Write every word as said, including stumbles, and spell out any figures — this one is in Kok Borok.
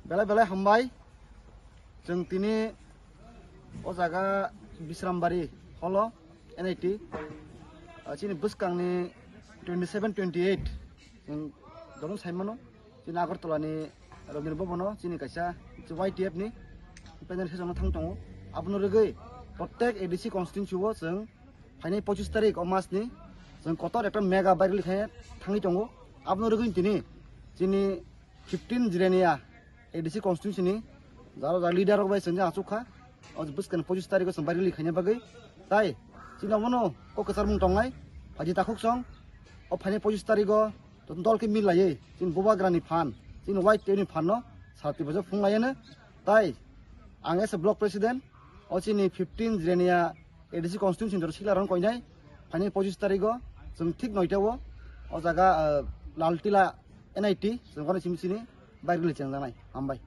Belai belai hambai. Chwng tini o jaga Bisrambari holo N I T, ah, chini bwskangni twenty seven twenty eight chwng doron saimano, chini Agartala ni Rabindra Bhavan o chini kaisa Y T F ni panel session thang tongo. Abono rwgwi protek A D C constituency o chwng phainai pochis tarik o mas ni chwng kotor ekta mega bike rally khe thangwi tongo. Abono rwgwi tini chini fifteen Jirania A D C constituency ni jaro jaro leader rok bai chwng achuk kha. O bwskang pochis tarik o chwng bike rally khaina bagwi. Tai chini omono kok kwchar mung tongnai phaji takhuk song. O phainai pochis tarik o dol khe mil laiwi chini bubagra ni phan, chini Y T F ni phan no sati bajak phung laiya no. Tai ang as a block president o chini fifteen Jirania A D C constituency ni sikla rong koinai phainai pochis tarik o chwng thik noita o o jaga, ah, Laltila N I T chwng kono simi sini bike rally chengjaknai. Hambai.